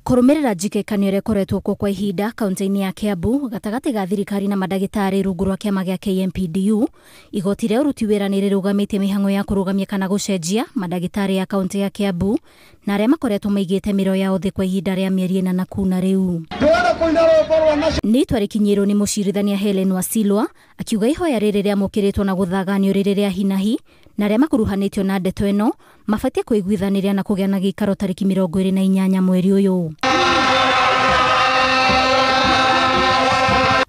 Kũrũmĩrĩra njikĩkanio ĩrĩa ĩkoretwo kuo kwa ihinda kaunti-inĩ ya Kiambu gatagatĩ ga thirikari na mandagĩtarĩ rungu rwa kĩama gĩa KMPDU, igoti rĩa ũruti wĩra nĩ rĩrũgamĩtie mĩhang'o ya kũrũgamia kana gũcenjia mandagĩtarĩ ya kaunti ya Kiambu na arĩa makoretwo maigĩte mĩro yao thĩ kwa ihinda rĩa mĩeri ĩna na kuna rĩu. Nĩ itua rĩkinyĩirwo nĩ mũcirithania Helen Wasilwa akiuga ihoya rĩrĩ rĩamũkĩrĩtwo na gũthaganio rĩrĩ rĩa hinahi na arĩa makuruhanĩtio na ndeto ĩno mabatiĩ kũiguithanĩria na kũgĩa na gĩikaro tarĩki 28 mweri ũyũ.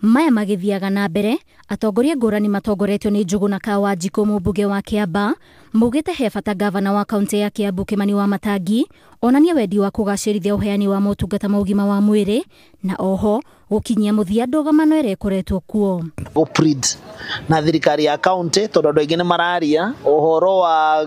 Maya magĩthiaga na mbere, atongoria ngũrani matongoretio nĩ Njũgũna ka Wanjikũ mũmbunge wa Kiambaa maugĩte he bata gavana wa kaunti ya Kiambu Kimani Wamatangi onanie wendi wa kũgacĩrithia ũheani wa motungata ma ũgima wa mwĩrĩ na oho gũkinyia mũthia ndũgamano ĩrĩa ĩkoretwo kuo. Gũplead na thirikari ya county tondũ andũ aingĩ nĩ mararia ũhoro wa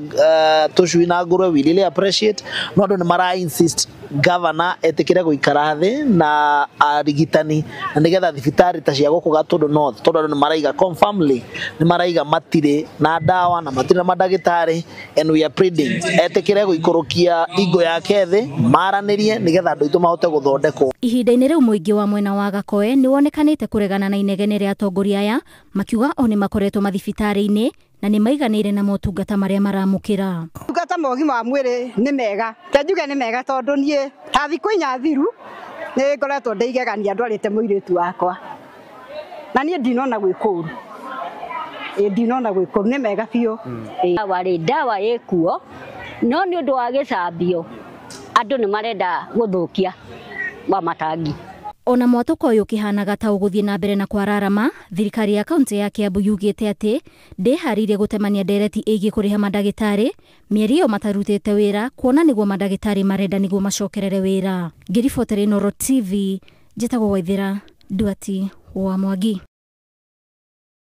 tũcui na ngũrwe, we really appreciate, no andũ nĩ mara insist governor etĩkĩre gũikara thĩ na arigitani na nĩgetha thibitarĩ ta cia gũkũ Gatũndũ North, tondũ andũ nĩ maraiga confirmly nĩ maraiga matirĩ na ndawa na matirĩ na mandagĩtarĩ, and we are pleading etĩkĩre gũikũrũkia ingo yake thĩ maranĩrie nĩgetha andũ aitũ mahote gũthondekwo. Ihinda-inĩ rĩu mũingĩ wa mwena wa Gakoe nĩ wonekanĩte kũregana na inegene rĩa atongoria aya makiuga o nĩ makoretwo mathibitarĩ-inĩ na nĩ maiganĩire na motungata marĩa maramũkĩra. Motungata ma ũgima wa mwĩrĩ nĩ mega, ta njuge nĩ mega tondũ niĩ ta thikũ inya thiru nĩ ngoretwo ndĩigegania ndwarĩte mũirĩtu wakwa na niĩ ndinona gwĩ kũũru, ndinona gwĩ kũũru, nĩ mega biũ. Ndawa rĩ, ndawa ĩkuo no nĩ ũndũ wa gĩcambio andũ nĩ marenda gũthũkia Wamatangi. Ona mwatũko ũyũ ũkĩhanaga ta ũgũthiĩ na mbere na kwararama, thirikari ya kaunti ya Kiambu yugĩte atĩ ndĩharĩirie gũtemania ndereti ĩgiĩ kũrĩha mandagĩtarĩ mĩeri ĩyo matarutĩte wĩra, kuona nĩguo mandagĩtarĩ marenda nĩguo macokerere wĩra. Ngĩribotera Inooro TV, njĩtagwo Waithĩra Nduati wa Mwangi.